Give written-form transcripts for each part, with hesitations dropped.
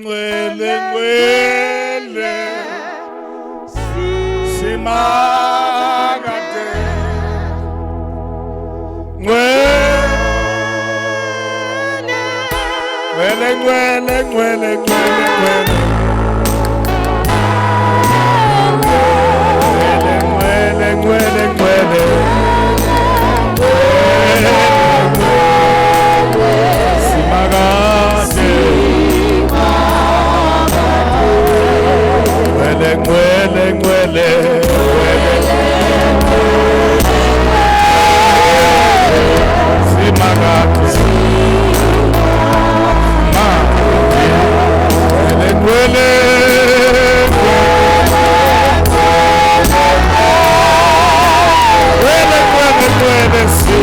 Ngcwele, ngcwele, simakade. Ngcwele, ngcwele, ngcwele, ngcwele, ngcwele. Ngcwele, ngcwele, ngcwele. Ngcwele, simakade. Ngcwele, ngcwele, ngcwele, ngcwele. Simakade. Ngcwele, ngcwele, ngcwele, ngcwele, ngcwele, simakade.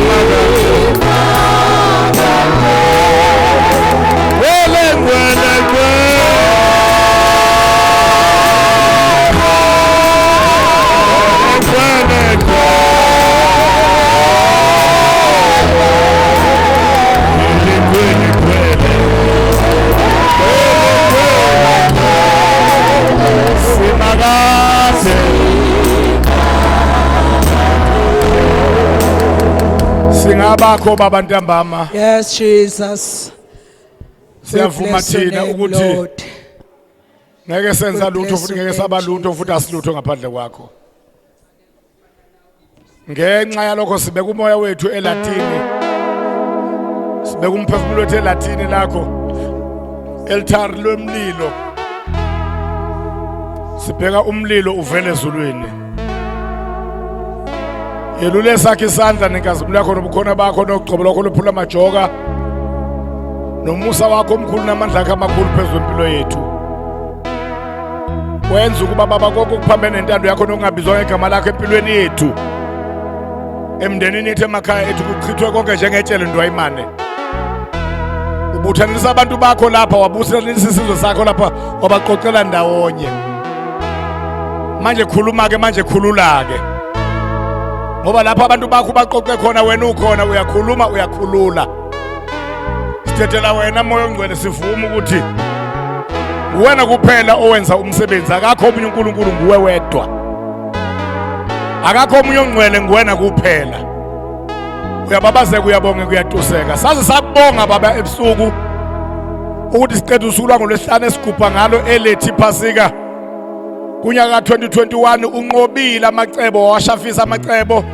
Ngcwele, ngcwele, ngcwele. Ngcwele, ngcwele, ngcwele, ngcwele. Simakade. Singabakho baba ntambama. Yes, Jesus. Siyavuma thina ukuthi Lord. ngeke senza We lutho bless futhi your ngeke name, saba lutho futhi Jesus. asilutho ngaphandle kwakho. Ngenxa yalokho sibeka umoya wethu elatini. Sibeka umphefumulo wethu elatini lakho. Altar lomlilo. Sibheka umlilo uvele ezulwini. Yelule sakhe isandla nenkazimulo yakho nobukhona bakho nogcobo lwakho lophula amajoka. Nomusa wakho omkhulu namandla akho amakhulu phezu kwempilo yethu. Wenza ukuba baba konke okuphambene nentando yakho nokungabizwa ngegama lakho empilweni yethu. Emndenini yethu, emakhaya ethu, kuchithwe konke njengetshele ndwayimane. Ubuthanisa abantu bakho lapha, wabuthanisa isizwe sakho lapha, wabaqoqela ndawonye. Manje khuluma ke, manje khulula ke. Ngoba lapha abantu bakho baqoqe khona, wena ukhona, uyakhuluma, uyakhulula. Sithethela wena moya ongcwele, sivuma ukuthi nguwena kuphela owenza umsebenzi, akakho omunye uNkulunkulu, nguwe wedwa. Akakho omunye ongcwele, nguwena kuphela. Uyababazeka, uyabonga, uyatuseka. Saze sakubonga baba ebusuku ukuthi siqede usuku lwangolwesihlanu esigubha ngalo elethi Pasika. Kunyaka ka-2021 unqobile amacebo, washafisa amacebo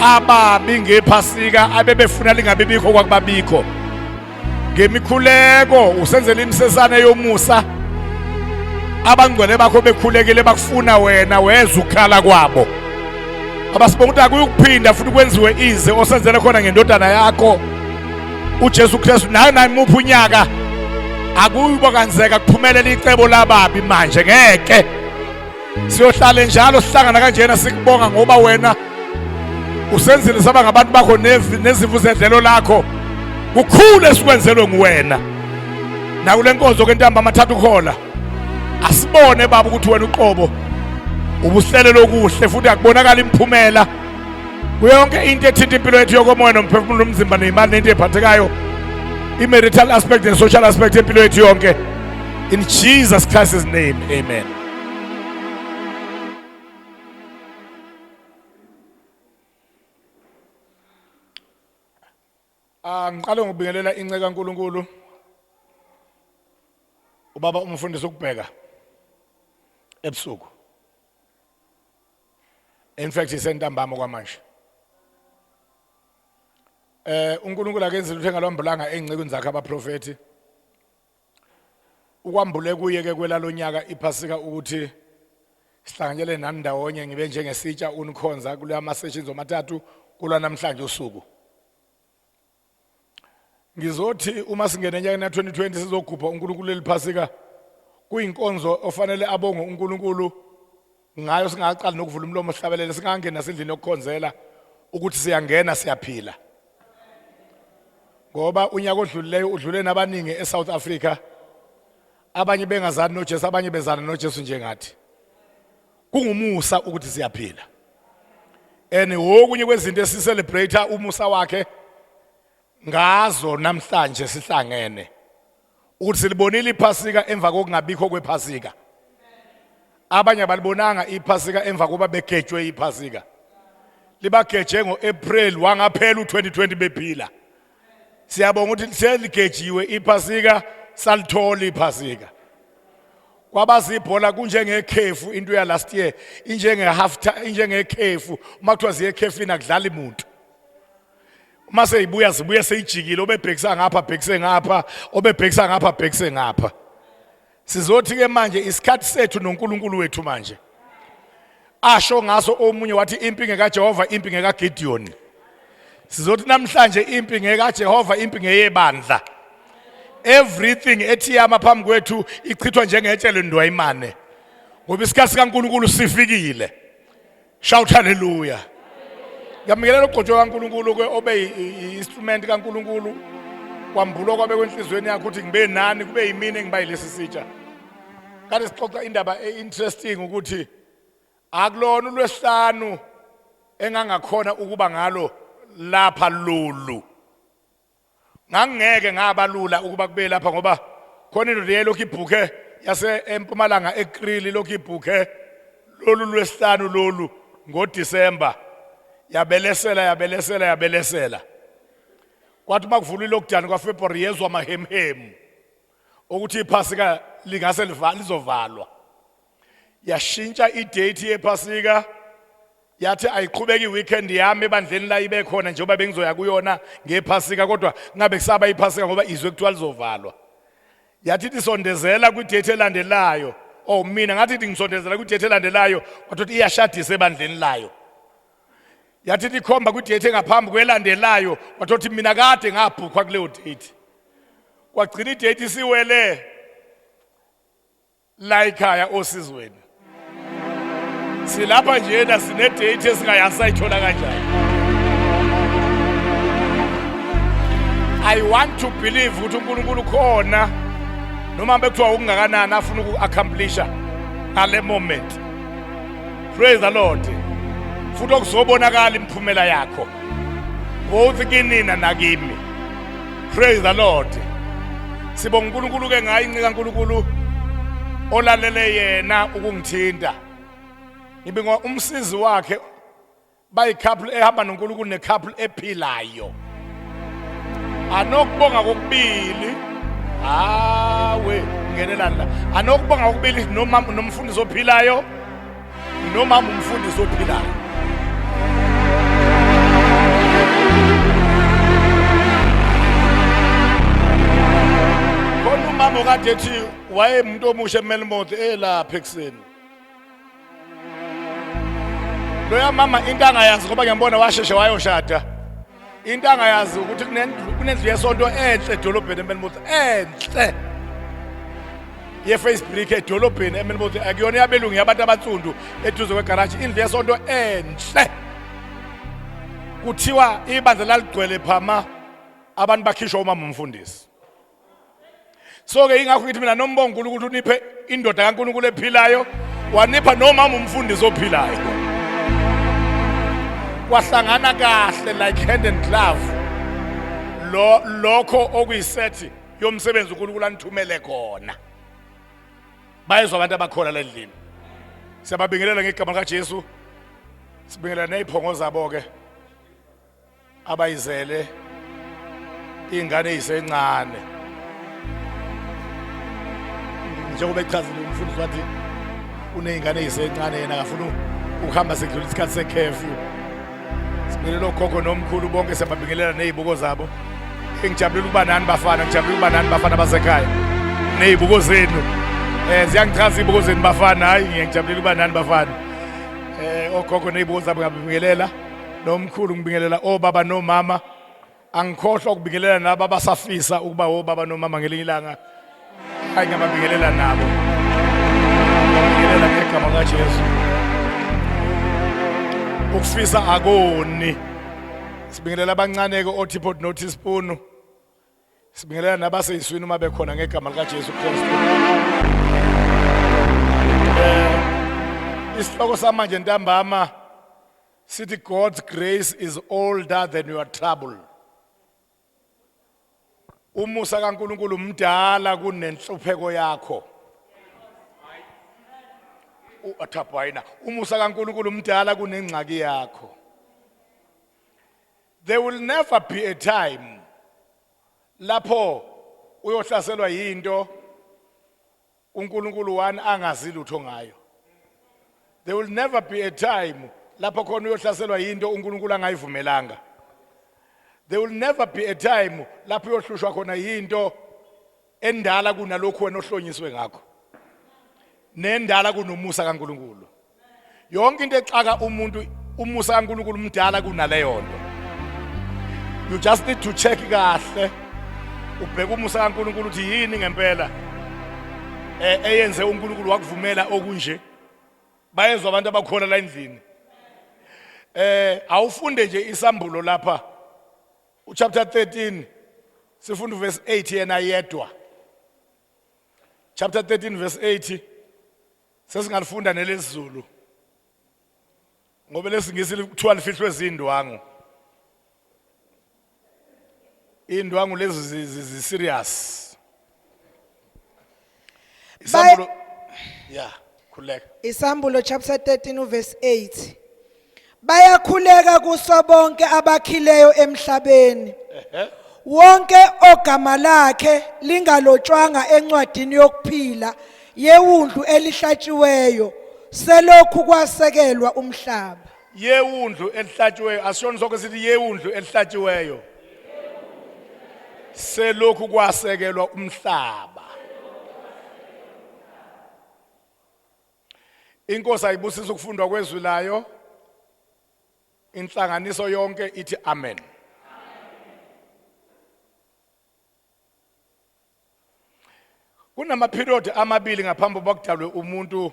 ababi ngephasika abebefuna lingabi bikho kwakubabikho. Ngemikhuleko usenzela imisesane yomusa, abangcwele bakho bekhulekile bakufuna wena, weza ukukhala kwabo. Abasibonga ukuthi akuyukuphinda futhi kwenziwe ize osenzele khona ngendodana yakho uJesu Kristu. Naye nayimuphi unyaka akuyuba kanzeka kuphumelela icebo lababi manje, ngeke siyohlale njalo sihlangana kanjena sikubonga ngoba wena usenzile saba ngabantu bakho nezimvu zedlelo lakho. Kukhulu esikwenzelwe nguwena nakule nkonzo ke ntambama thatha ukhola. Asibone baba ukuthi wena uqobo ubuhlelelo okuhle futhi akubonakala imiphumela kuyo yonke into ethinta impilo yethu yokomoya nomphefumulo nomzimba neyimali nento ephathekayo, i-marital aspect and social aspect empilo yethu yonke. In Jesus Christ's name, amen. Ah, ngiqale ngokubingelela inceka kaNkuluNkulu ubaba umfundisi ukubheka ebusuku, in fact isentambama kwamanje. UNkulunkulu akenzi lutho engalwambulanga ey'ncekwini zakhe abaprofethi. Ukwambule kuye ke kwelalonyaka iphasika ukuthi sihlanganyele nani ndawonye, ngibe njengesitsha unikhonza kula ma-sessions omathathu kulwa namhlanje usuku. Ngizothi uma singena enyakeni ka-2020 sizogubha uNkulunkulu leliphasika, kuyinkonzo ofanele abonge uNkulunkulu ngayo singaqali nokuvula umlomo sihlabelele, singangena nasendlini yokukhonzela, ukuthi siyangena siyaphila. Ngoba unyaka odlulileyo udlule nabaningi eSouth Africa, abanye bengazani noJesu, abanye bezana noJesu njengathi. Kungumusa ukuthi siyaphila, and wokunye kwezinto esicelebrate umusa wakhe ngazo namhlanje sihlangene. Ukuthi silibonile iphasika emva kokungabikho kwephasika. Abanye abalibonanga iphasika emva kokuba begejwe iphasika. Libageje ngo-April wangaphela u-2020 bephila. Siyabonga ukuthi seligejiwe iphasika salithola iphasika. Kwabazibhola kunjengekhefu into ya last year injenge half time injengekhefu uma kuthiwa ziye ekhefini akudlali muntu. Uma seyibuya zibuye seyijikile obebhekisa ngapha bhekise ngapha obebhekisa ngapha bhekise ngapha. Sizothi ke manje isikhathi sethu noNkulunkulu wethu manje. Asho ngaso omunye wathi impi ngekaJehova impi ngekaGideon. Sizothi namhlanje impi ngekaJehova impi ngeyebandla. Everything ethi yama phambi kwethu ichithwa njengetshe lendwayimane. Ngoba isikhathi sikaNkulunkulu sifikile. Shout hallelujah. Ngiyamngelela ugcotshwe kaNkulunkulu ke obe i-instrument kaNkulunkulu kwambulwa kwabe kwenhlizweni yakhe ukuthi ngibe nani kube yimina engiba yilesi sitsha. Kade sixoxa indaba e-interesting ukuthi akulona ulwesihlanu engangakhona ukuba ngalo lapha lolu. Ngangingeke ngabalula ukuba kube lapha ngoba khona indoda yayilokhu ibhukhe yase empumalanga eKrili lokhu ibhukhe lolu lwesihlanu lolu ngoDisemba yabelesela yabelesela yabelesela kwathi uma kuvulwa ilockdown kwaFebruary yezwa amahemhemu ukuthi iphasika lingase lizovalwa yashintsha idate yephasika yathi ayiqhubeki iweekend yami ebandleni la ibe khona njengoba bengizoya kuyona ngephasika kodwa ngabe kusaba iphasika ngoba izwe kuthiwa lizovalwa yathi isondezela kwidate elandelayo oh mina ngathi ngisondezela kwidate elandelayo kwathi iyashadisa ebandleni layo yathi ikhomba kwidate engaphambi kwelandelayo kwathi mina kade ngabhukhwa kuleyo date kwagcina idate isiwele la ekhaya osizweni silapha njena sine date esingayazi sayithola kanjani I want to believe ukuthi uNkulunkulu khona noma bekuthiwa okungakanani afuna uku-accomplisha ngale moment praise the Lord futhi okuzobonakala imiphumela yakho both kinina nakimi praise the Lord sibonga uNkulunkulu ke ngayo incika uNkulunkulu olalele yena ukungithinta ngibinga umsizi wakhe bayi couple ehamba noNkulunkulu ne couple ephilayo anokubonga kokubili hawe ngenelani la anokubonga kokubili noma nomfundisi ophilayo nomama umfundisi ophilayo khona umama okade ethi wayemuntu omusha emelmoth elapha ekuseni loya mama into angayazi ngoba ngiyambona washeshe wayoshada into angayazi ukuthi kunendlu kunendlu yesonto enhle edolobheni eMelmoth enhle ye-face brick edolobheni eMelmoth akuyona yabelungu yabantu abatsundu eduze kwegaraji indlu yesonto enhle kuthiwa ibandla laligcwele phama abantu bakhishwa umama umfundisi so ke ingakho ngithi mina nombonga uNkulunkulu uniphe indoda kaNkulunkulu ephilayo wanipha nomama umfundisi ophilayo kwahlangana kahle like hand and glove lo lokho okuyisethi yomsebenzi uNkulunkulu anithumele khona bayezwa abantu abakhona la endlini siyababingelela ngegama likaJesu sibingelela neziphongo zabo ke abayizele ingane ezisencane njengoba echazile umfundisi wathi uney'ngane ezisencane yena akafuna ukuhamba sekudlula isikhathi sekhefyu sibingelela okhokho nomkhulu bonke siyababingelela ney'buko zabo ngijabulela ukuba nani bafana ngijabulela ukuba nani bafana basekhaya ney'buko zenu um ziyangichaza iy'buko zenu bafana hhayi ngiyakujabulela ukuba nani bafana um okhokho ney'buko zabo ngiyabingelela nomkhulu ngibingelela obaba nomama angikhohlwa ukubingelela nabo abasafisa ukuba obaba nomama ngelinye ilanga hayi ngiyababingelela nabo ngiyabingelela ngegama kaJesu ukufisa akoni sibingelela abancane ke oteapot no teaspoon Sibingelela nabaseyiswini uma bekhona ngegama likaJesu Kristu. Eh isihloko samanje ntambama sithi God's grace is older than your trouble. Umusa kaNkuluNkulu mdala kunenhlupheko yakho. Athabhayina. Umusa kaNkuluNkulu mdala kunengxaki yakho. There will never be a time lapho uyohlaselwa yinto uNkulunkulu wani angazi lutho ngayo. There will never be a time lapho khona uyohlaselwa yinto uNkulunkulu angayivumelanga. There will never be a time lapho uyohlushwa khona yinto endala kunalokhu wena ohlonyiswe ngakho. Nendala kunomusa kaNkulunkulu. Yonke into exaka umuntu umusa kaNkulunkulu mdala kunaleyo nto. You just need to check kahle ubheke umusa kaNkulunkulu ukuthi yini ngempela eh, eyenze uNkulunkulu wakuvumela okunje. Bayezwa abantu abakhona la endlini. Eh awufunde nje isambulo lapha uchapter 13 sifunda uverse 8 yena yedwa. Chapter 13 verse 8 Sesingalifunda nelesiZulu. Ngoba lesingisi kuthiwa lifihlwe izindwangu. Indwangu lezi zi serious. Isambulo Yeah, khuleka. Isambulo chapter 13 uverse 8. Bayakhuleka kuso bonke abakhileyo emhlabeni. Wonke ogama lakhe lingalotshwanga encwadini yokuphila yewundlu elihlatshiweyo selokhu kwasekelwa umhlaba. Yewundlu elihlatshiweyo asishoni sonke sithi yewundlu elihlatshiweyo. Selokhu kwasekelwa umhlaba. Inkosi ayibusise ukufundwa kwezwi layo. Inhlanganiso yonke ithi amen. Kunama period amabili ngaphambi kokudalwe umuntu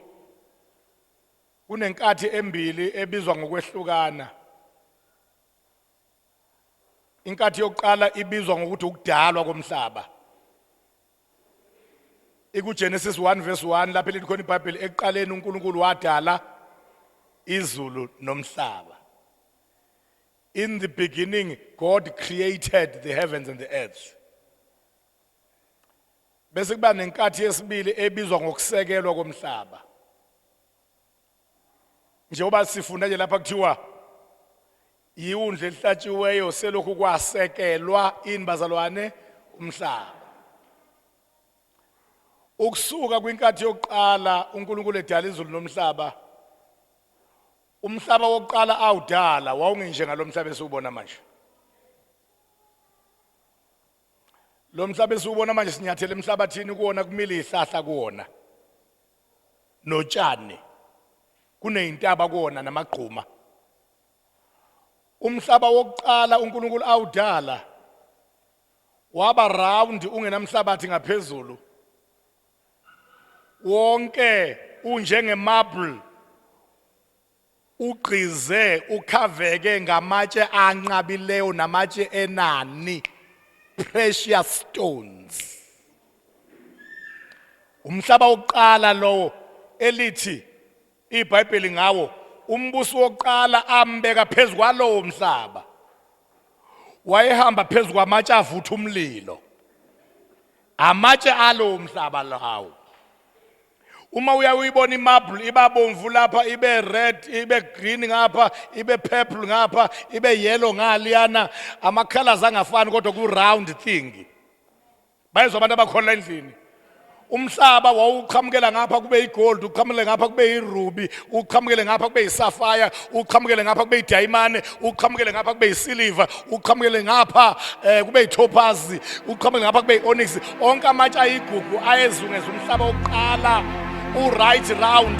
kunenkathi embili ebizwa ngokwehlukana. Inkathi yokuqala ibizwa ngokuthi ukudalwa komhlaba. IkuGenesis 1 verse 1 lapho elithi khona iBhayibheli ekuqaleni uNkulunkulu wadala izulu nomhlaba. In the beginning God created the heavens and the earth. Bese kuba nenkathi yesibili ebizwa ngokusekelwa komhlaba. Njengoba sifunda nje lapha kuthiwa yiwundlu elihlatshiweyo selokhu kwasekelwa ini bazalwane umhlaba. Ukusuka kwinkathi yokuqala uNkulunkulu edala izulu nomhlaba umhlaba wokuqala awudala wawungenje ngalomhlaba esiwubona manje. Lo mhlaba esiwubona manje sinyathela emhlabathini kuwona kumile izihlahla kuwona. Notshani kuneyintaba kuwona namagquma. Umhlaba wokuqala uNkulunkulu awudala waba round ungenamhlabathi ngaphezulu. Wonke unjenge marble ugqize ukhaveke ngamatshe anqabileyo namatshe enani precious stones umhlaba wokuqala lowo elithi iBhayibheli ngawo umbusi wokuqala ambeka phezu kwalowo mhlaba wayehamba phezu kwamatshe avutha umlilo amatshe alowo mhlaba lawo uma uya uyibona imarble iba bomvu lapha ibe red ibe green ngapha ibe purple ngapha ibe yellow ngaliyana ama-colors angafani kodwa ku-round thing bayezwa abantu abakhona endlini umhlaba wawuqhamukela ngapha kube igold uqhamukele ngapha kube iruby uqhamukele ngapha kube isafire uqhamukele ngapha kube idayimane uqhamukele ngapha kube isiliva uqhamukele ngapha eh, kube itopaz uqhamukele ngapha kube i-onyx onke amatshe ayigugu ayezungeza umhlaba wokuqala u-right round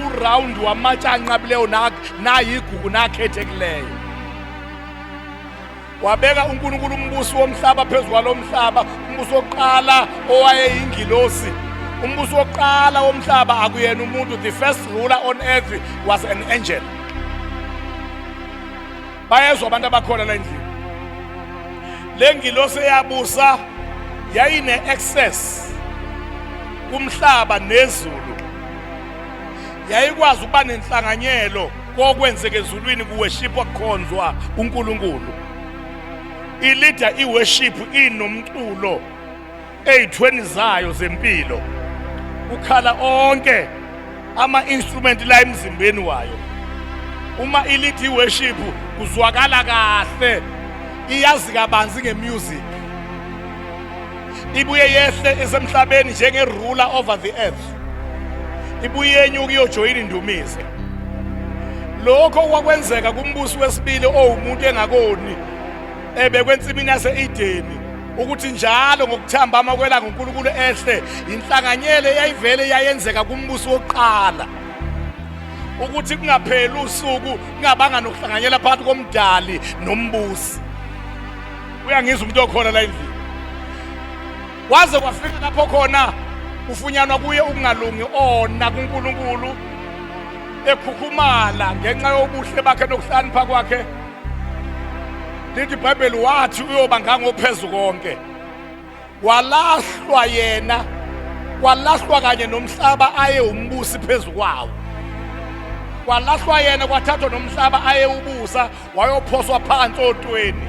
u-round wamatshe anqabileyo nayigugu nakhethekileyo wabeka uNkulunkulu umbusi womhlaba phezu kwalomhlaba umbusi wokuqala owayeyingilosi umbusi wokuqala womhlaba akuyena umuntu the first ruler on earth was an angel bayezwa abantu abakhona la endlini le ngilosi eyabusa yayine-access kumhlaba nezulu yayikwazi ukuba nenhlanganyelo kokwenzeka ezulwini kuweshipwa kukhonzwa uNkulunkulu. Ileader iworship inomculo ey'thweni zayo zempilo, kukhala onke ama-instrument la emzimbeni wayo. Uma ilithi i-worship kuzwakala kahle, iyazi kabanzi nge-music. Ibuye yehle esemhlabeni njenge-ruler over the earth, ibuye yenyuka iyojoyina indumiso. Lokho kwakwenzeka kumbusi wesibili owumuntu engakoni ebekwe ensimini yase-Edeni, ukuthi njalo ngokuthambama kwelanga uNkulunkulu ehle, inhlanganyelo eyayivele yayenzeka kumbusi wokuqala, ukuthi kungapheli usuku kungabanga nokuhlanganyela phakathi komdali nombusi. Uyangizwa umuntu okhona la endlini? Waze kwafika lapho khona kufunyanwa kuye ukungalungi, ona kuNkulunkulu, ekhukhumala ngenxa yobuhle bakhe nokuhlakanipha kwakhe. Lithi iBhayibheli wathi uyoba ngangophezu konke. Walahlwa yena, kwalahlwa kanye nomhlaba aye umbusi phezu kwawo. Kwalahlwa yena, kwathathwa nomhlaba aye ubusa, wayophoswa phansi otweni.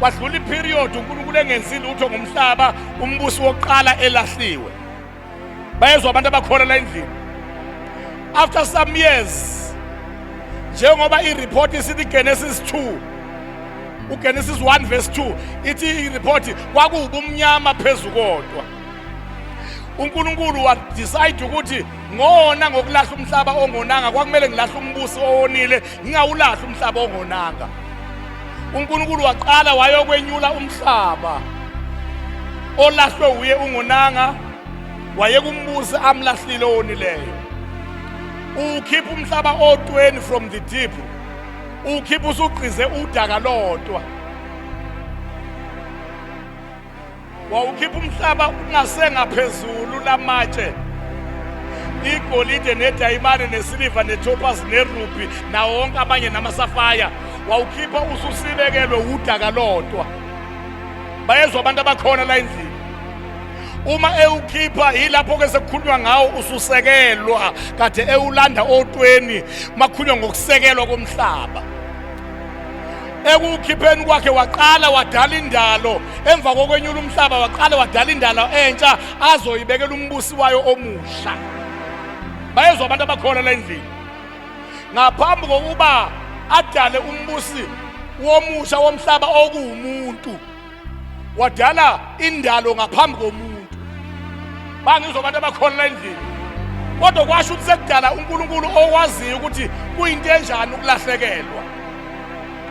Kwadlula iperiod uNkulunkulu engenzi lutho ngomhlaba, umbusi wokuqala elahliwe. Bayezwa abantu abakhona la endlini? After some years, njengoba i-report isithi Genesis 2, uGenesis 1 verse 2 ithi i-report kwakuwubumnyama phezu kodwa. uNkulunkulu wa decide ukuthi ngona ngokulahla umhlaba ongonanga, kwakumele ngilahle umbusi owonile, ngingawulahli umhlaba ongonanga. uNkulunkulu waqala wayokwenyula umhlaba olahlwe uye ungonanga, wayekumbusi amlahlile owonileyo. Ukhipha umhlaba otweni from the deep, ukhipha usugqize udaka lodwa. Wawukhipha umhlaba ungasengaphezulu lamatshe, igolide nedayimane nesiliva netopaz nerubi nawo wonke amanye namasafaya, wawukhipha ususibekelwe udaka lodwa. Bayezwa abantu abakhona la endlini? Uma ewukhipha yilapho ke sekukhulunywa ngawo ususekelwa, kade ewulanda otweni makhulunywa ngokusekelwa komhlaba. Ekukhipheni kwakhe waqala wadala indalo, emva kokwenyula umhlaba waqala wadala indalo entsha azoyibekela umbusi wayo omusha. Bayezwa abantu abakhona la endlini? Ngaphambi kokuba adale umbusi womusha womhlaba okuwumuntu, wadala indalo ngaphambi komuntu. Bangizwa abantu abakhona la endlini? Kodwa kwasho ukuthi sekudala uNkulunkulu owaziyo ukuthi kuyinto enjani ukulahlekelwa.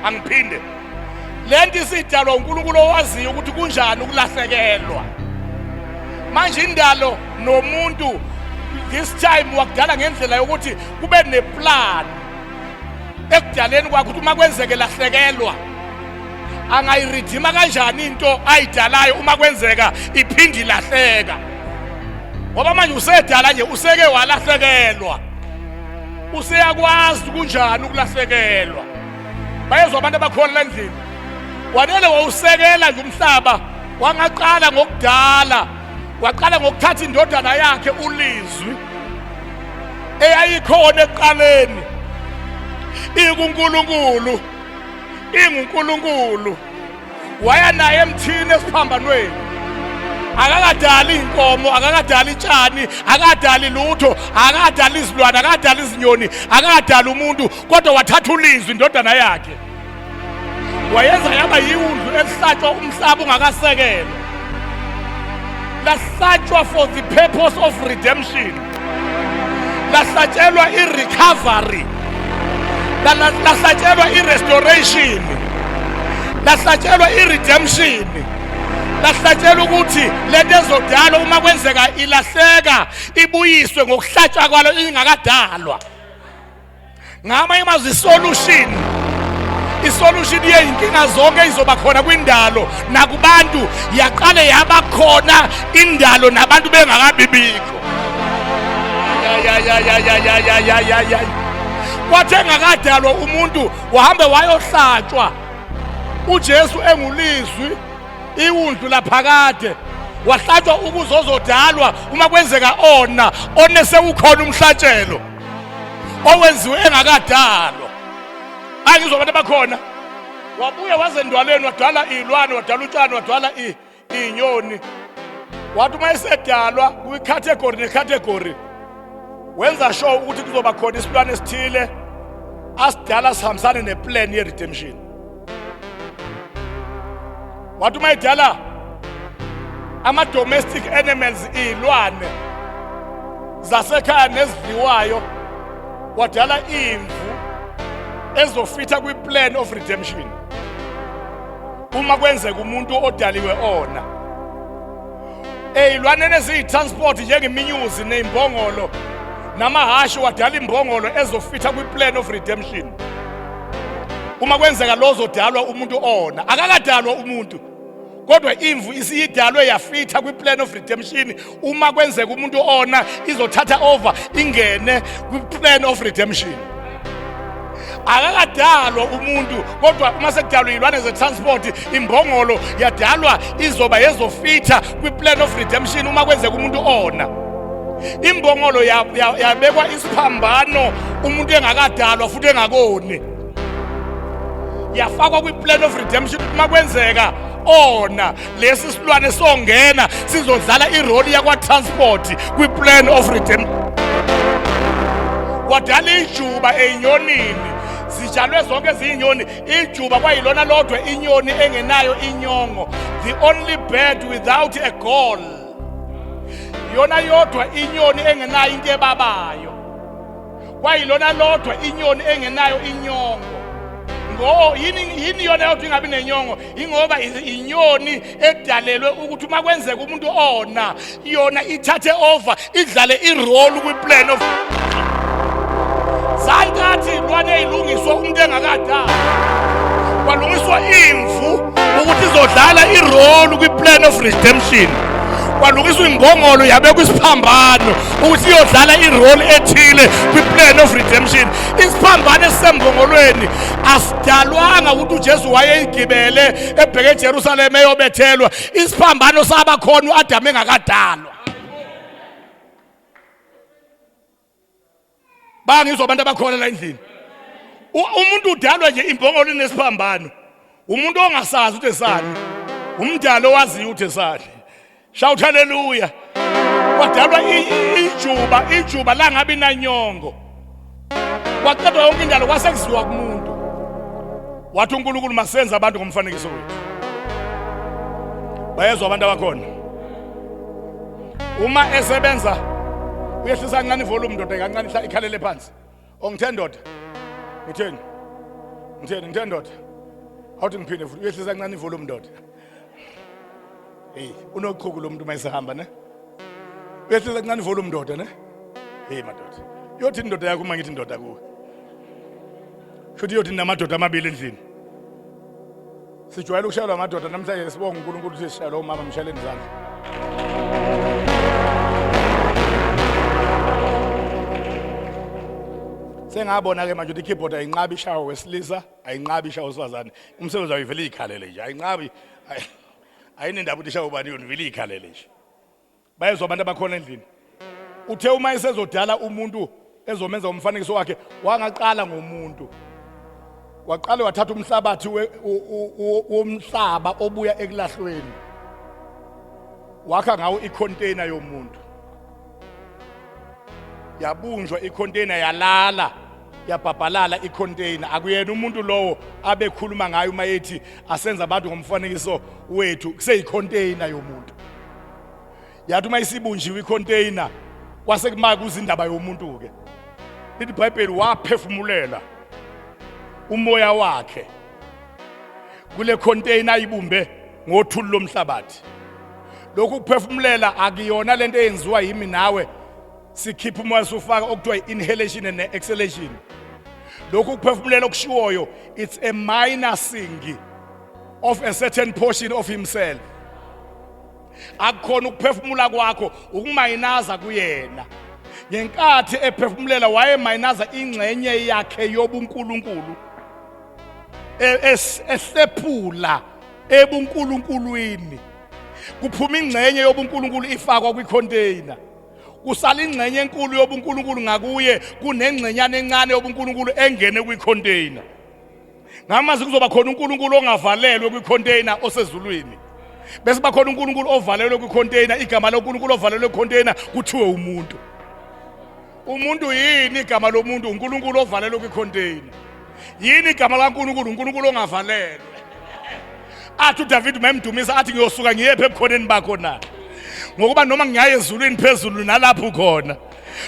Angiphinde, lento isidalwa uNkulunkulu owaziyo ukuthi kunjani ukulahlekelwa. Manje indalo nomuntu this time wakudala ngendlela yokuthi kube neplan ekudaleni kwakhe, ukuthi uma kwenzeke lahlekelwa angayiridima kanjani into ayidalayo uma kwenzeka iphinde ilahleka, ngoba manje usedala nje useke walahlekelwa, useyakwazi kunjani ukulahlekelwa. Bayezwa abantu abakhona la endlini? Wanele wawusekela nje umhlaba, wangaqala ngokudala, waqala ngokuthatha indodana yakhe uLizwi eyayikhona ekuqaleni ikuNkulunkulu, inguNkulunkulu, waya naye emthini esiphambanweni. Akakadali inkomo, akakadali itshani, akakadali lutho, akakadali izilwane, akakadali izinyoni, akakadali umuntu, kodwa wathatha uLizwi indodana yakhe wayenza yaba yiwundlu elihlatshwa umhlaba ungakasekelwa, lahlatshwa for the purpose of redemption, lahlatshelwa i-recovery, lahlatshelwa i-restoration, lahlatshelwa i-redemption, lahlatshelwa ukuthi lento ezodalwa uma kwenzeka ilahleka ibuyiswe ngokuhlatshwa kwalo ingakadalwa. Ngamanye amazwi, isolution yeyinkinga zonke izoba khona kwindalo nakubantu, yaqale yaba khona indalo nabantu bengakabibikho. Ya ya ya ya ya ya ya ya ya. Kwathi engakadalwa umuntu wahambe wayohlatshwa uJesu engulizwi iwundlu laphakade, wahlatshwa ukuzozodalwa uma kwenzeka ona one sewukhona umhlatshelo owenziwe engakadalwa. Angizwa abantu abakhona. Wabuya wazendwaleni wadala iy'lwane, wadala utshani, wadala iy'nyoni. Wathi uma esedalwa kwikhathegori nekhathegori wenza sure ukuthi kuzoba khona isilwane esithile asidala sihambisane neplan ye-redemption. Wathi uma edala ama-domestic animals, iy'lwane zasekhaya nezidliwayo, wadala imvu ezofitha kwi-plan of redemption uma kwenzeka umuntu odaliwe ona. Ey'lwaneni eziyi-transport njengeminyuzi ney'mbongolo namahhashi, wadala imbongolo ezofitha kwi-plan of redemption uma kwenzeka lo zodalwa umuntu ona. Akakadalwa umuntu, kodwa imvu isiyidalwe yafitha kwi-plan of redemption. Uma kwenzeka umuntu ona, izothatha over ingene kwi-plan of redemption. Akakadalwa umuntu, kodwa uma sekudalwa iy'lwane ze-transport, imbongolo yadalwa izoba yezofitha kwi-plan of redemption uma kwenzeka umuntu ona. Imbongolo yabekwa isiphambano umuntu engakadalwa futhi engakoni, yafakwa kwi-plan of redemption. Uma kwenzeka ona, lesi silwane songena sizodlala iroli yakwa-transport kwi-plan of redemption. Wadala ijuba ey'nyonini, zitshalwe zonke ziyinyoni, ijuba kwayilona lodwa inyoni engenayo inyongo, the only bird without a gall, yona yodwa inyoni engenayo into ebabayo, kwayilona lodwa inyoni engenayo inyongo. Ngo yini yini yona yodwa ingabi nenyongo? Ingoba inyoni edalelwe ukuthi uma kwenzeka umuntu ona, yona ithathe over idlale irole kwi-plan of zankathi ilwane eyilungiswa umuntu engakadali. Kwalungiswa imvu ukuthi izodlala irole kwi-plan of redemption, kwalungiswa imbongolo yabekwa isiphambano ukuthi iyodlala irole ethile kwi-plan of redemption. Isiphambano esisembongolweni asidalwanga ukuthi uJesu wayeyigibele ebheke eJerusalema eyobethelwa. Isiphambano saba khona u-Adamu engakadalwa. Bangizwa abantu abakhona la endlini? Umuntu udalwa nje imbongolo inesiphambano. Umuntu ongasazi ukuthi esani, umdalo owaziyo ukuthi esani. Shout hallelujah. Kwadalwa ijuba, ijuba langabi nanyongo. Kwaqedwa yonke indalo, kwase kuziwa kumuntu. Wathi uNkulunkulu, masenze abantu ngomfanekiso wethu. Bayezwa abantu abakhona? Uma esebenza uyehlisa kancane ivolume ndoda, kancane ikhalele phansi. Ongithe ndoda, ngitheni ngitheni ngithe ndoda, awuthi ngiphinde futhi, uyehlisa kancane ivolume ndoda. Hey, unochuku lo muntu uma esehamba ne. Uyehlisa kancane ivolume ndoda ne. Hey madoda, yothi indoda yakho uma ngithi indoda kuwe, shuthi yothi namadoda amabili endlini. Sijwayele ukushayelwa amadoda, namhlanje sibonga uNkulunkulu ukuthi sishayelwa umama. Mshayeleni izandla. Sengabona-ke manje ukuthi i-keyboard ayinqabi ishawa wesilisa, ayinqabi ishawa wesifazane. Umsebenzi wayo ivele iyikhalele nje, ayinqabi, ayinendaba ukuthi ishawa ubani, yona ivele iyikhalele nje. Bayezwa abantu abakhona endlini? Uthe uma esezodala umuntu ezomenza umfanekiso wakhe, wangaqala ngomuntu, waqale wathatha umhlabathi womhlaba obuya ekulahlweni, wakha ngawo icontainer yomuntu. Yabunjwa icontainer, yalala yabhabhalala icontainer. Akuyena umuntu lowo abekhuluma ngayo uma ethi asenza abantu ngomfanekiso wethu, kuseyicontainer yomuntu. Yathi uma isibunjiwe icontainer, kwase kumaka kuza indaba yomuntu ke. Lithi iBhayibheli waphefumulela umoya wakhe kule container ayibumbe ngothuli lomhlabathi. Lokhu kuphefumulela akuyona lento eyenziwa yimi nawe, sikhipha umoya sufaka, okuthiwa i-inhalation and exhalation. Lokhu kuphefumulela okushiwoyo, it's a minusing of a certain portion of himself. Akukhona ukuphefumula kwakho, ukumayinaza kuyena. Ngenkathi ephefumulela wayemayinaza ingxenye yakhe yobuNkulunkulu, ehlephula ebunkulunkulwini, kuphuma ingxenye yobuNkulunkulu ifakwa kwicontainer, kusala ingxenye enkulu yobuNkulunkulu ngakuye, kunengxenyana encane yobuNkulunkulu engene kwicontainer. Ngamazi kuzoba khona uNkulunkulu ongavalelwe kwicontainer osezulwini. Bese bakhona uNkulunkulu ovalelwe kwicontainer, igama loNkulunkulu ovalelwe kwicontainer kuthiwe umuntu. Umuntu yini igama lomuntu? uNkulunkulu ovalelwe kwicontainer. Yini igama kaNkulunkulu? uNkulunkulu ongavalelwe. Athi uDavid memdumisa athi ngiyosuka ngiyephi ebukhoneni bakho na? Ngokuba noma ngiyaye ezulwini phezulu nalapho ukhona.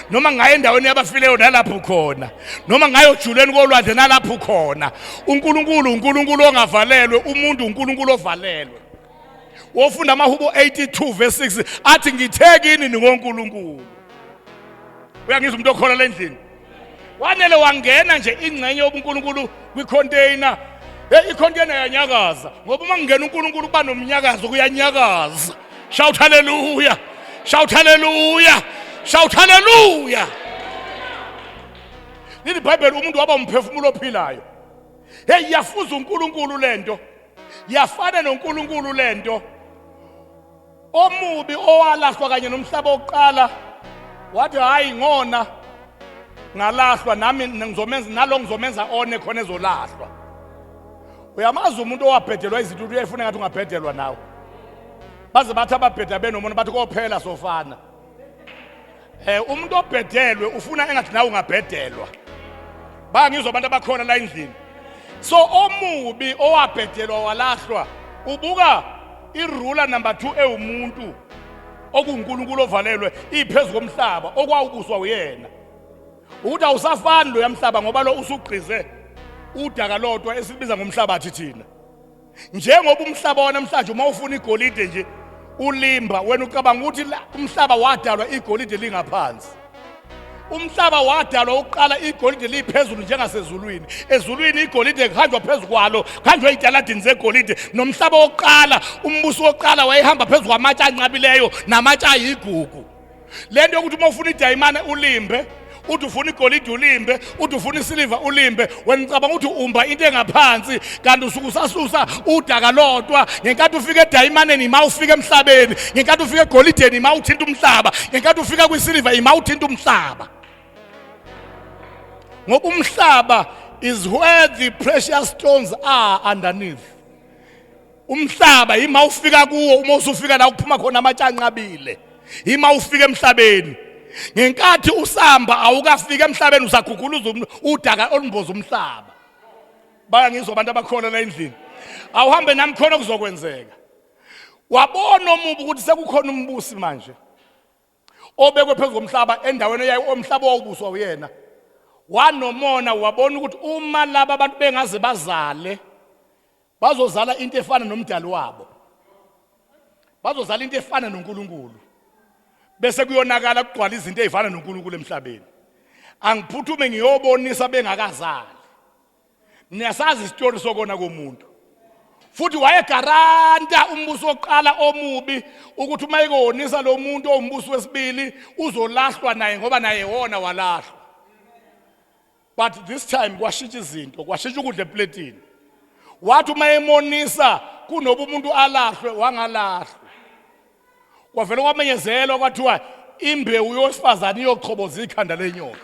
Noma ngaye endaweni yabafileyo nalapho ukhona. Noma ngaye ojuleni kolwandle nalapho ukhona. uNkulunkulu uNkulunkulu ongavalelwe, umuntu uNkulunkulu ovalelwe. Wofunda amahubo 82 verse 6 athi ngithe kini ningoNkulunkulu. Uyangizwa umuntu okhola lendlini? Wanele wangena nje ingxenye yobuNkulunkulu kwicontainer. Hey, icontainer yanyakaza ngoba uma kungena uNkulunkulu kuba nomnyakazo, kuyanyakaza. Shout hallelujah. Shout hallelujah. Shout hallelujah. Lithi iBhayibheli umuntu waba umphefumulo ophilayo. Hey, yafuza uNkulunkulu lento. Yafana noNkulunkulu lento. Omubi owalahlwa kanye nomhlaba wokuqala wathi hayi ngona ngalahlwa nami ngizomenza nalo ngizomenza one khona ezolahlwa. Uyamazi umuntu owabhedelwa izinto uyayifuna ngathi ungabhedelwa nawe. Baze bathi ababheda benomona bathi kophela sofana. Umuntu obhedelwe ufuna engathi nawe ungabhedelwa. Bayangizwa abantu abakhona la endlini. So omubi owabhedelwa walahlwa ubuka iruler number 2 ewumuntu okuNkulunkulu ovalelwe iphezulu komhlaba okwawubuswa uyena. Ukuthi awusafani lo yamhlaba ngoba lo usugqize udaka lodwa esibiza ngomhlabathi thina. Njengoba umhlaba wanamhlanje uma ufuna igolide nje ulimba wena ucabanga ukuthi umhlaba wadalwa igolide lingaphansi. Umhlaba wadalwa uqala igolide liphezulu njengasezulwini. Ezulwini igolide kuhanjwa phezu kwalo, kuhanjwa ezitaladini zegolide. Nomhlaba wokuqala, umbuso wokuqala wayehamba phezu kwamatshe anqabileyo namatshe ayigugu. Lento yokuthi uma ufuna idayimane ulimbe, uthi ufuna igolide ulimbe, uthi ufuna isiliva ulimbe, wena ucabanga ukuthi umba into engaphansi kanti usuke usasusa udaka lodwa. Ngenkathi ufika edayimaneni ima ufika emhlabeni, ngenkathi ufika egolideni ima uthinta umhlaba, ngenkathi ufika kwisiliva ima uthinta umhlaba. Ngoba umhlaba is where the precious stones are underneath. Umhlaba ima ufika kuwo, uma usufika la kuphuma khona amatshe anqabile, ima ufika emhlabeni. Ngenkathi usamba awukafika emhlabeni, usaguguluza udaka olumboza umhlaba. Bayangizwa abantu abakhona la endlini. Awuhambe nami khona kuzokwenzeka. Wabona omubi ukuthi sekukhona umbusi manje obekwe phezu komhlaba endaweni eyayi omhlaba owawubuswa uyena. Wanomona, wabona ukuthi uma laba abantu bengaze bazale bazozala into efana nomdali wabo, bazozala into efana noNkulunkulu, bese kuyonakala kugcwala izinto ezifana noNkulunkulu emhlabeni. Angiphuthume ngiyobonisa bengakazali. Niyasazi isitori sokona komuntu. Futhi wayegaranta umbuso wokuqala omubi ukuthi uma ekonisa lo muntu owumbuso wesibili uzolahlwa naye ngoba naye wona walahlwa. But this time kwashintsha izinto, kwashintsha ukudla epletini. Wathi uma emonisa kunoba umuntu alahlwe, wangalahlwa. Kwavele kwamenyezelwa kwathiwa imbewu yowesifazane iyochoboza ikhanda lenyoka.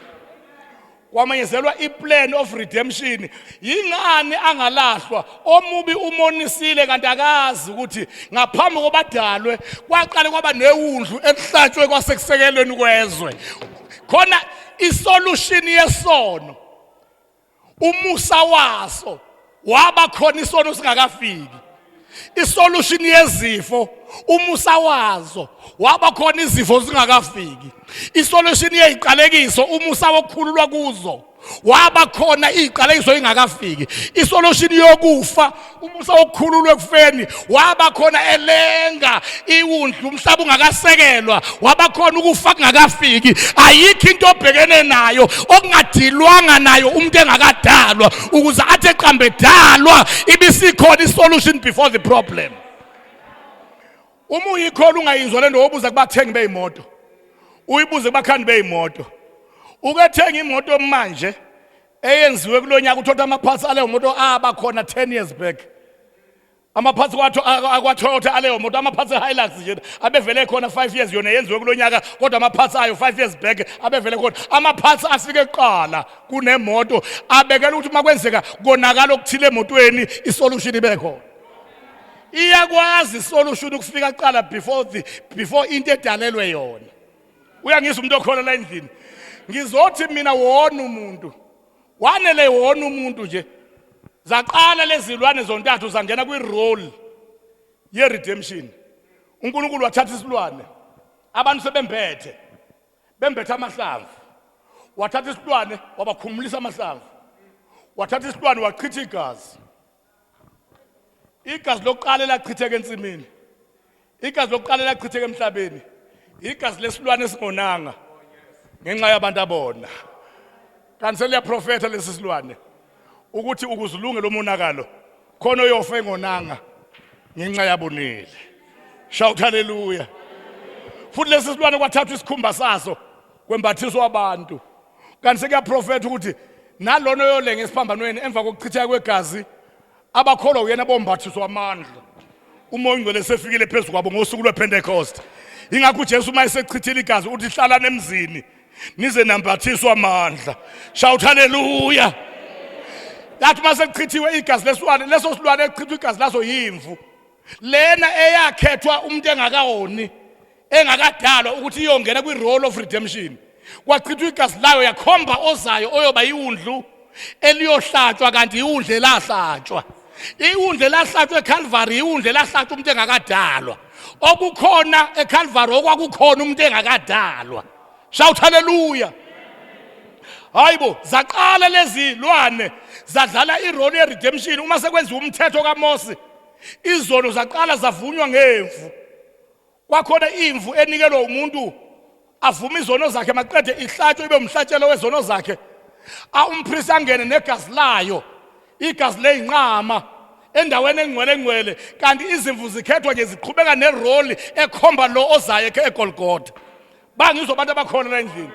Kwamenyezelwa iplan of redemption. Yingani angalahlwa? Omubi umonisile kanti akazi ukuthi ngaphambi kobadalwe kwaqale kwaba newundlu elihlatshwe kwasekusekelweni kwezwe. Khona isolution yesono, umusa waso waba khona isono singakafiki. Isolution yezifo, umusa wazo waba khona izifo zingakafiki. Isolution yeziqalekiso, umusa wokukhululwa kuzo waba khona iziqalekiso ingakafiki. Isolution yokufa, umusa wokukhululwa ekufeni waba khona elenga iwundlu umhlaba ungakasekelwa, waba khona ukufa kungakafiki. Ayikho into obhekene nayo okungadilwanga nayo umuntu engakadalwa, ukuze athi eqambe dalwa ibisikhona isolution before the problem. Uma uyikhola ungayizwa lento, wobuza kubathengi beyimoto, uyibuze kubakhandi beyimoto. Ukethenga imoto manje eyenziwe kulonyaka, uthatha ama-parts aleyo moto aba khona 10 years back. Amaphathi kwathu akwa-Toyota aleyo moto, amaphathi e-Hilux nje abevele khona 5 years, yona yenziwe kulo nyaka, kodwa amaphathi ayo 5 years back abevele khona. Amaphathi afike kuqala kunemoto, abekela ukuthi uma kwenzeka konakala okuthile emotweni, isolution ibe khona. Iyakwazi isolution ukufika kuqala before into edalelwe yona. Uyangizwa umuntu okhona la endlini? Ngizothi mina wona umuntu wanele, wona umuntu nje. Zaqala lezilwane zontathu zangena kwi-role ye-redemption. UNkulunkulu wathatha isilwane, abantu sebembethe, bembethe amahlamvu. Wathatha isilwane wabakhumulisa amahlamvu. Wathatha isilwane wachitha igazi. Igazi lokuqala elachitheka ensimini, igazi lokuqala elachitheka emhlabeni, igazi lesilwane esingonanga ngenxa yabantu abona. Kanti seliyaprofetha lesi silwane ukuthi ukuzilungela umonakalo khona oyofa engonanga ngenxa yabonile. Shout hallelujah. Futhi lesi silwane kwathathwa isikhumba saso kwembathiswa abantu. Kanti sekuyaprofetha ukuthi nalona oyolenga esiphambanweni emva kokuchitheka kwegazi, abakholwa uyena bombathiswa amandla. UMoya oNgcwele sefikile phezu kwabo ngosuku lwePentecost. Ingakho uJesu uma esechithile igazi uthi hlalani emzini nize nambathiswa amandla. Shout hallelujah. Lathi uma sekuchithiwe igazi lesilwane, leso silwane ekuchithwa igazi laso yimvu lena eyakhethwa umuntu engakawoni, engakadalwa, ukuthi iyongena kwi-role of redemption. Kwachithwa igazi layo, yakhomba ozayo oyoba iwundlu eliyohlatshwa. Kanti iwundlu elahlatshwa, iwundlu elahlatshwa eCalvary, iwundlu elahlatshwa umuntu engakadalwa. Okukhona eCalvary okwakukhona umuntu engakadalwa. Shout hallelujah. Hayibo, zaqala lezi lwane zadlala irole ye-redemption. Uma sekwenziwa umthetho kaMose, izono zaqala zavunywa ngemvu. Kwakhona imvu enikelwa umuntu avuma izono zakhe, maqede ihlatshwe ibe umhlatshelo wezono zakhe. Umpristi angene negazi layo, igazi leyinqama, endaweni engcwele engcwele. Kanti izimvu zikhethwa nje, ziqhubeka neroli ekhomba lo ozayo eGolgotha. Bangizwa abantu abakhona la endlini?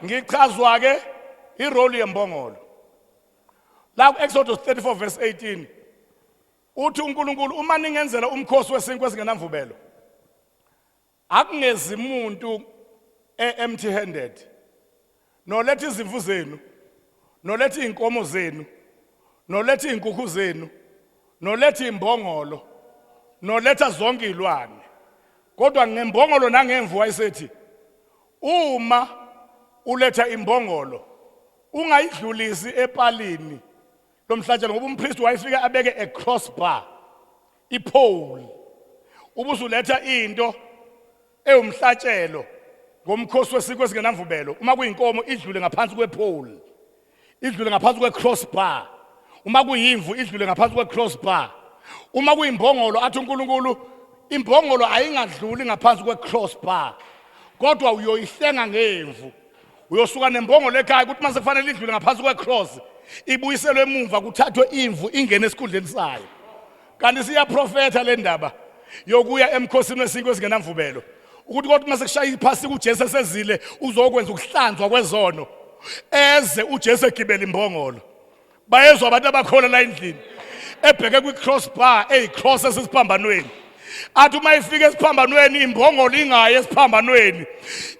Ngichazwa ke iroli yembongolo la ku-Exodus 34 verse 18. Uthi uNkulunkulu, uma ningenzela umkhosi wesinkwa esingenamvubelo, akungezi muntu e-empty handed. Noletha izimvu zenu, noletha izinkomo zenu, noletha izinkukhu zenu, noletha imbongolo, noletha zonke izilwane. Kodwa ngembongolo nangemvu wayesethi, uma uletha imbongolo ungayidlulisi epalini lomhlatshelo, ngoba umpristi wayefika abeke a crossbar, ipole. Ubusuletha into ewumhlatshelo ngomkhosi wesinkwa esingenamvubelo, uma kuyinkomo idlule ngaphansi kwepole, idlule ngaphansi kwe-crossbar. Uma kuyimvu idlule ngaphansi kwe-crossbar. Uma kuyimbongolo, athi uNkulunkulu imbongolo ayingadluli ngaphansi kwe-crossbar, kodwa uyoyihlenga ngemvu. Uyosuka nembongolo ekhaya, ukuthi mase kufanele idlule ngaphansi kwe-cross, ibuyiselwe emumva, kuthathwe imvu ingene esikhundleni sayo. Kanti siyaprofetha le ndaba yokuya emkhosini wesinkwa esingenamvubelo, ukuthi kodwa uma sekushaya iphasika, uJesu esezile uzokwenza ukuhlanzwa kwezono, eze uJesu egibela imbongolo. Bayezwa abantu abakhona la endlini? Ebheke kwi-crossbar, eyi-cross esesiphambanweni. Athi uma ifika esiphambanweni imbongolo, ingayi esiphambanweni,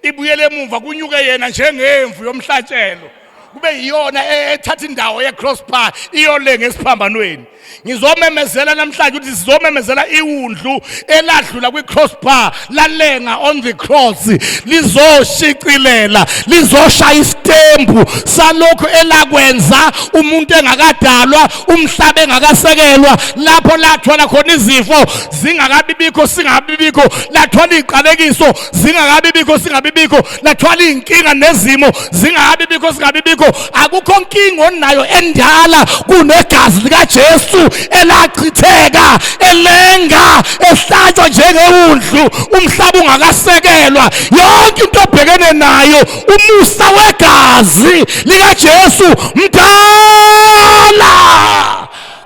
ibuyele emumva, kunyuke yena njengemvu yomhlatshelo, kube yiyona ethatha indawo ye-crossbar, iyolenga esiphambanweni. Ngizomemezela namhlanje ukuthi sizomemezela iwundlu eladlula kwi-crossbar, lalenga on the cross, lizoshicilela, lizoshaya isitembu salokhu elakwenza umuntu engakadalwa, umhlaba engakasekelwa, lapho lathwala khona izifo zingakabibikho singabibikho, lathwala iziqalekiso zingakabibikho singabibikho, lathwala izinkinga nezimo zingakabibikho singabibikho. Akukho nkinga onayo endala kunegazi likaJesu elachitheka elenga, ehlatshwa njengewundlu umhlaba ungakasekelwa. Yonke into obhekene nayo, umusa wegazi likaJesu mdala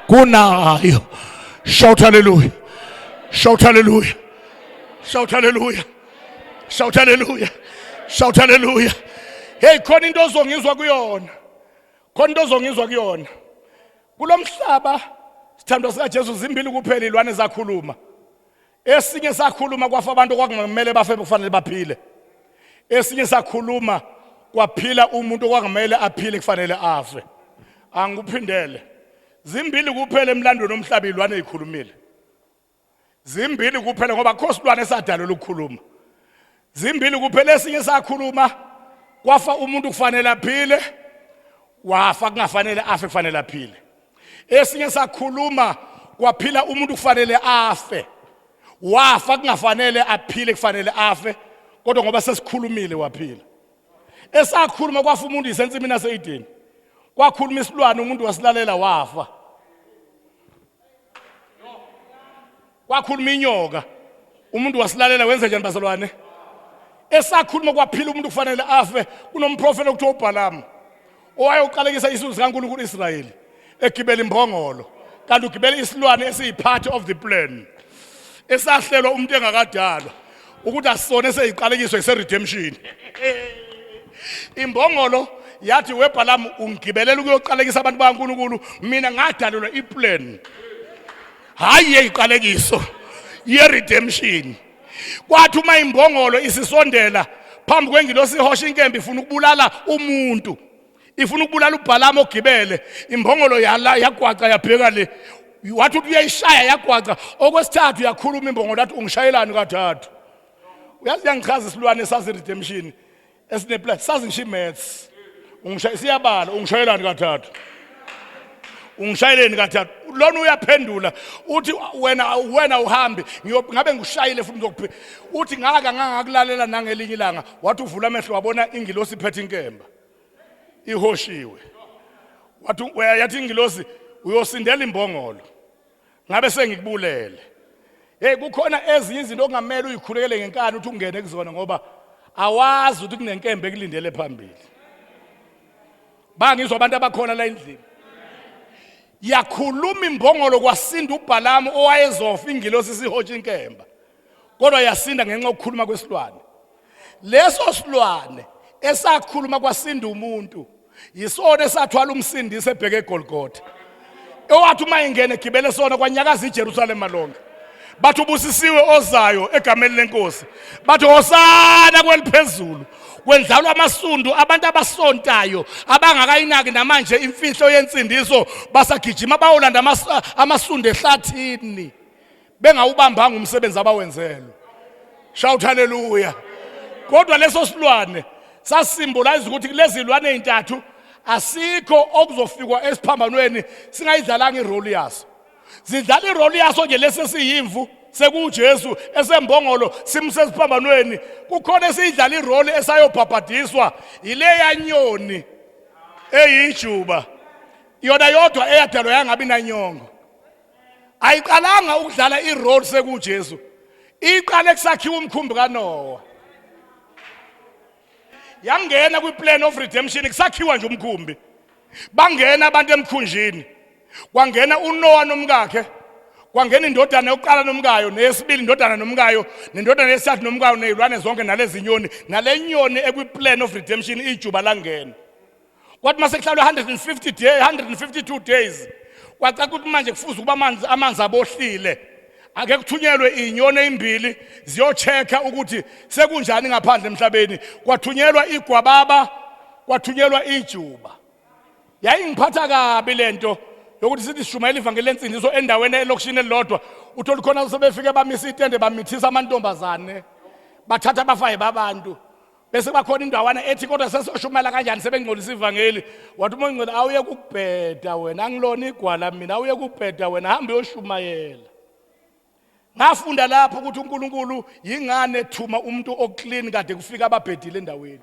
kunayo. Shout hallelujah, shout hallelujah, shout hallelujah, shout hallelujah, shout hallelujah. Hey, khona into ozongizwa kuyona, khona into ozongizwa kuyona kulomhlaba. Sithandwa sikaJesu, zimbili kuphela ilwane zakhuluma. Esinye sakhuluma kwafa abantu okwakungamele bafe, kufanele baphile. Esinye sakhuluma kwaphila umuntu okwakungamele aphile, kufanele afe. Angikuphindele, zimbili kuphela emlandweni womhlaba ilwane ezikhulumile. Zimbili kuphela, ngoba akukho silwane esadalelwa ukukhuluma. Zimbili kuphela. Esinye sakhuluma kwafa umuntu kufanele aphile, wafa kungafanele afe, kufanele aphile. Esinye sakhuluma kwaphila umuntu kufanele afe, wafa kungafanele aphile, kufanele afe, kodwa ngoba sesikhulumile waphila. Esakhuluma kwafa umuntu isensimini yaseEdeni, kwakhuluma isilwane, umuntu wasilalela wafa. Kwakhuluma inyoka, umuntu wasilalela, wenze njani bazalwane? Esakhuluma kwaphila umuntu kufanele afe. Kunomprofeti okuthiwa uBhalamu owayoqalekisa isizwe sikaNkulunkulu Israyeli egibela imbongolo, kanti ugibela isilwane esiyi-part of the plan esahlelwa umuntu engakadalwa ukuthi asisone eseyiqalekiswe ise-redemption. Imbongolo yathi, "WeBhalamu, ungigibelela ukuyoqalekisa abantu bakaNkulunkulu, mina ngadalelwa iplan, hayi yeyiqalekiso, ye-redemption." Kwathi uma imbongolo isisondela phambi kwengilosi ihosha inkemba ifuna ukubulala umuntu, ifuna ukubulala uBhalamu ogibele imbongolo, yala yagwaca yabheka le. Wathi uthi uyayishaya, yagwaca okwesithathu. Yakhuluma imbongolo yathi, "Ungishayelani kathathu?" Uyazi, yangichaza isilwane sazi redemption esineplan, sazi ngisho imaths. Ungishaya, siyabala, "Ungishayelani kathathu? Ungishayeleni kathathu?" Lona uyaphendula uthi, Wena uhambi, ngabe ngikushayile futhi ngizokuphi." Uthi, "Ngaka ngangakulalela nangelinye ilanga." Wathi uvula amehlo wabona ingilosi iphethe inkemba ihoshiwe. Wathi, yathi ingilosi, "Uyosindela imbongolo, ngabe sengikubulele." Hey, kukhona ezinye izinto okungamele uyikhulekele ngenkani ukuthi ungene kuzona, ngoba awazi ukuthi kunenkembe ekulindele phambili. Bangizwa abantu abakhona la endlini? Yakhuluma imbongolo kwasinda uBhalamu owayezofa ingilosi sihotsha inkemba, kodwa yasinda ngenxa yokukhuluma kwesilwane. Leso silwane esakhuluma kwasinda umuntu yisona esathwala umsindisi ebheke eGolgotha, owathi uma ingene egibele sona kwanyakaza iJerusalema lonke. Bathi, "Ubusisiwe ozayo egameni lenkosi." Bathi, "Hosana kweliphezulu." Kwendlalwa amasundu. Abantu abasontayo abangakayinaki namanje imfihlo yensindiso basagijima bayolanda amasundu ehlathini bengawubambanga umsebenzi abawenzelwe. Shout haleluya! Kodwa leso silwane sasisymbolize ukuthi kulezi zilwane ezintathu asikho okuzofikwa esiphambanweni singayidlalanga irole yaso. Zidlala irole yaso nje. Lesi esiyimvu sekuJesu, esembongolo simse esiphambanweni. Kukhona esiyidlala irole esayobhabhadiswa, ileya nyoni eyijuba, yona yodwa eyadalwa yangabi nanyongo. Ayiqalanga ukudlala irole sekuJesu, iqale kusakhiwa umkhumbi kaNoah. Yangena kwi-plan of redemption kusakhiwa nje umkhumbi. Bangena abantu emkhunjini, kwangena uNoah nomkakhe, kwangena indodana yokuqala nomkayo, neyesibili indodana nomkayo, nendodana yesithathu nomkayo, nezilwane zonke nalezi nyoni, nale nyoni ekwi-plan of redemption ijuba langena. Kwathi mase kuhlalwe 150 day, 152 days, kwacaca ukuthi manje kufuze ukuba amanzi abohlile, ake kuthunyelwe izinyoni ezimbili ziyochecka ukuthi sekunjani ngaphandle emhlabeni. Kwathunyelwa igwababa, kwathunyelwa ijuba. Yayingiphatha kabi lento yokuthi sithi sishumayela ivangeli lensindiso endaweni elokishini elilodwa, uthole khona sebefike bamisa itende, bamithisa amantombazane, bathatha abafayi babantu, bese bakhona indawana ethi, "Kodwa sesoshumayela kanjani sebengcolisa ivangeli?" Wathi uma ungcwele, "Awuye kukubheda wena, angilona igwala mina, awuye kubheda wena, hamba uyoshumayela." Ngafunda lapho ukuthi uNkulunkulu yingane ethuma umuntu oclean kade kufika ababhedile endaweni,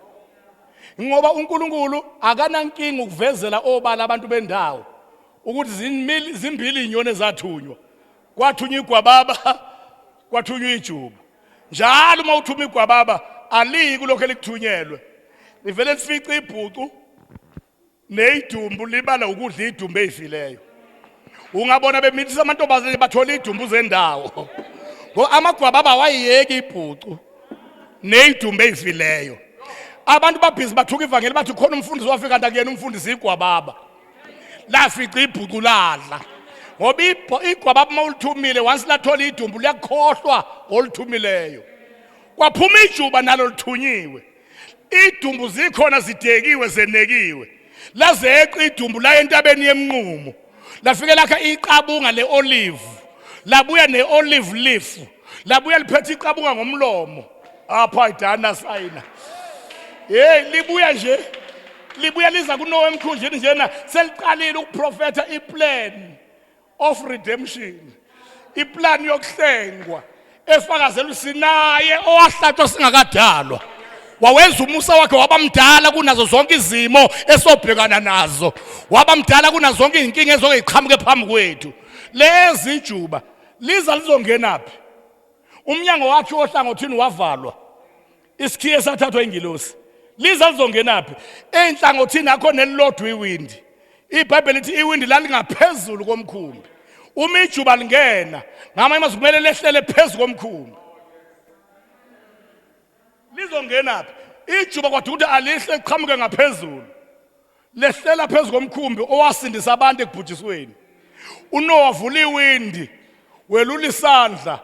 ngoba uNkulunkulu akanankinga ukuvezela obala abantu bendawo ukuthi zimbili izinyoni ezathunywa. Kwathunywa igwababa, kwathunywa ijuba. Njalo uma uthuma igwababa, aliyi kulokho elikuthunyelwe, livele lifice ibhucu neyidumbu, libala ukudla idumbu ezifileyo. Ungabona bemithisa amantombazane, bathola idumbu zendawo, ngo amagwababa wayiyeki ibhucu neyidumbu ezifileyo. Abantu babhizi bathuka ivangeli, bathi khona umfundisi wafika, kanti akuyena umfundisi, igwababa lafica ibhucu ladla. Ngoba igwababa uma ulithumile, once lathola idumbu liyakhohlwa olithumileyo. Kwaphuma ijuba nalo lithunyiwe, idumbu zikhona zidekiwe zenekiwe. Lazeqa idumbu laye entabeni yemnqumo, lafike lakha iqabunga le-olive, labuya ne-olive leaf, labuya liphethe iqabunga ngomlomo. Apha idana sayina, hey, libuya nje, libuya liza kuNowa emkhunjini njena, seliqalile ukuprofetha iplan of redemption, iplan yokuhlengwa efakazela usinaye owahlatshwa singakadalwa, wawenza umusa wakhe waba mdala kunazo zonke izimo esobhekana nazo, waba mdala kunazo zonke izinkinga ezoke ziqhamuke phambi kwethu. Lezi ijuba liza lizongenaphi? Umnyango wakhe ohlangothini wavalwa, isikhiye sathathwa ingilosi. Liza lizongenaphi? Enhlangothini akho nelilodwa iwindi. IBhayibheli lithi iwindi lalingaphezulu komkhumbi. Uma ijuba lingena, ngamanye amazwi kumele lehlele phezu komkhumbi. Lizongenaphi ijuba? Kwathi ukuthi alihle liqhamuke ngaphezulu, lehlela phezu komkhumbi owasindisa abantu ekubhujisweni. UNowa wavula iwindi, welula isandla,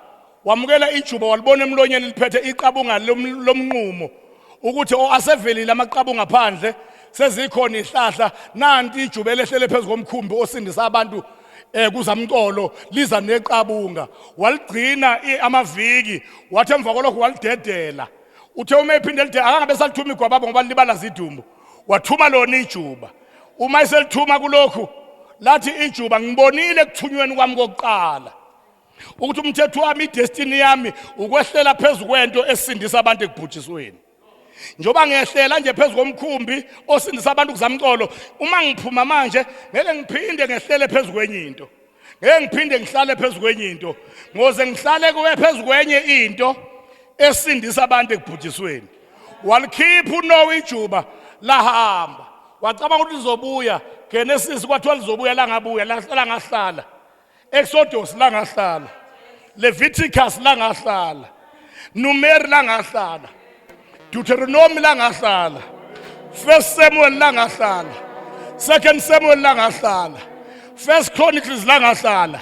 wamukela ijuba, walibona emlonyeni liphethe iqabunga lomnqumo, ukuthi o asevelile amaqabunga phandle, sezikhona ihlahla. Nanti ijuba elehlele phezu komkhumbi osindisa abantu kuzamcolo, liza neqabunga. Waligcina amaviki, wathi emva kwalokho walidedela. Uthe uma ephinde elide, akangabe salithuma igwababa ngoba libala zidumbu, wathuma lona ijuba. Uma eselithuma kulokhu, lathi ijuba, ngibonile ekuthunyweni kwami kokuqala ukuthi umthetho wami, idestiny yami, ukwehlela phezu kwento esindisa abantu ekubhujisweni. Njengoba ngehlela nje phezu komkhumbi osindisa abantu kuzamcolo, uma ngiphuma manje ngeke ngiphinde ngehlele phezu kwenye into, ngeke ngiphinde ngihlale phezu kwenye into, ngoze ngihlale kuwe phezu kwenye into esindisa abantu ekubhujisweni. Walikhipha uNowa ijuba, lahamba. Wacabanga ukuthi lizobuya. Genesis, kwathiwa lizobuya, langabuya. Langahlala. Exodus langahlala, Leviticus langahlala, Numeri langahlala, Deuteronomy langahlala, First Samuel langahlala, Second Samuel langahlala, First Chronicles langahlala,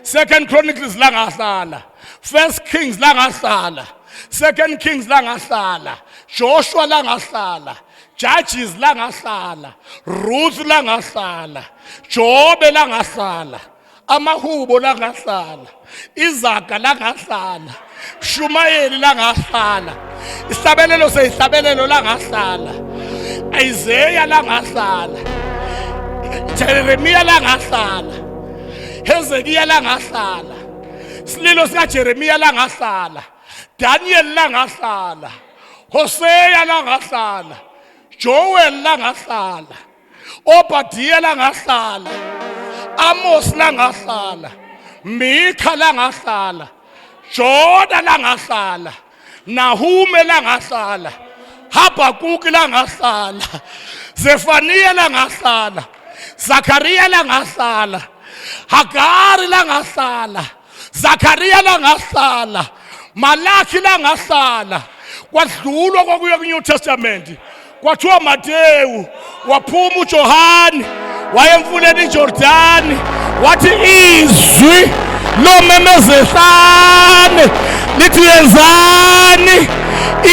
Second Chronicles langahlala, First Kings langahlala, Second Kings langahlala, Joshua langahlala, Judges langahlala, Ruth langahlala, Jobe langahlala, Amahubo langahlala, Izaga langahlala, Shumayeli langahlala, Ihlabelelo seyihlabelelo langahlala, Isaiah langahlala, Jeremiah langahlala, Hezekiah langahlala, Sililo sikaJeremiah langahlala, Daniel langahlala, Hosea langahlala, Joel langahlala, Obadiya langahlala, Amos langahlala, Mika langahlala, Jona langahlala, Nahume langahlala, Habakuki langahlala, Zefaniya langahlala, Zakaria langahlala, Hagari langahlala, Zakaria langahlala, Malaki langahlala. Kwadlulwa kwakuya ku-New Testament, kwathiwa Matewu, waphuma uJohane, wayemfuleni iJordani, wathi izwi lomemezehlane lithi yenzani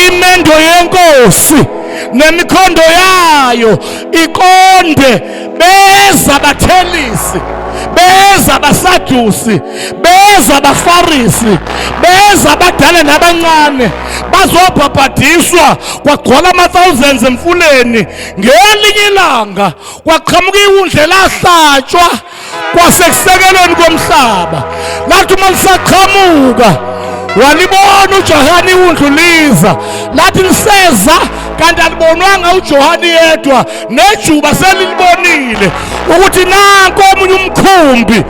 imendo yenkosi nemikhondo yayo iqonde. Beza abathelisi, beza abasadusi, beza abafarisi, beza abadala nabancane, bazobhabhadiswa. Kwagcwala ama-thousands emfuleni. Ngelinye ilanga kwaqhamuka iwundle lahlatshwa kwasekusekelweni komhlaba. Lathi uma lisaqhamuka, walibona uJohane iwundlu liza. Lathi liseza, kanti alibonwanga uJohane yedwa, nejuba selilibonile ukuthi nanko omunye umkhumbi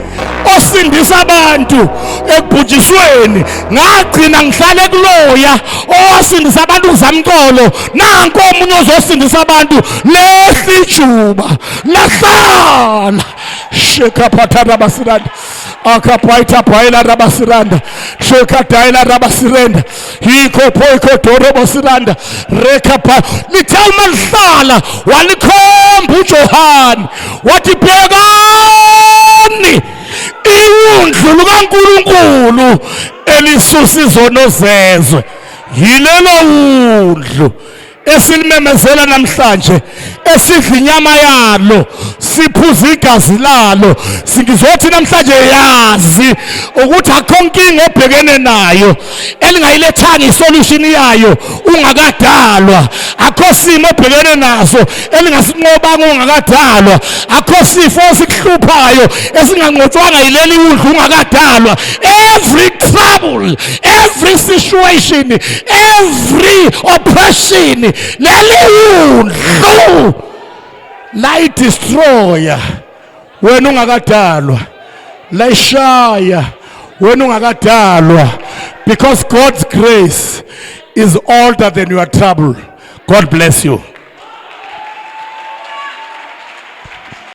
osindisa abantu ekubhujisweni. Ngagcina ngihlale kuloya owasindisa abantu kuzamcolo, nanko omunye ozosindisa abantu. Lehli ijuba, lahlala. Shekaphathana basiranda, akaphaitha bhayela rabasiranda, shekadayela rabasirenda, yikho phoyikho dorobosiranda rekapha. Lithe uma lihlala, walikhomba uJohane, wathi bhekani. Iwundlu lukaNkulunkulu elisusa izono zezwe. Yilelo wundlu esilimemezela namhlanje, esidla inyama yalo, siphuza igazi lalo. Singizothi namhlanje, yazi ukuthi akho nkinga obhekene nayo elingayilethanga isolution yayo ungakadalwa. Akho simo obhekene naso elingasinqobanga ungakadalwa. Akho sifo esikuhluphayo esinganqotshwanga yileli wundlu ungakadalwa. Every trouble, every situation, every oppression, leli wundlu layidestroya wena ungakadalwa, layishaya wena ungakadalwa, because God's grace is older than your trouble. God bless you.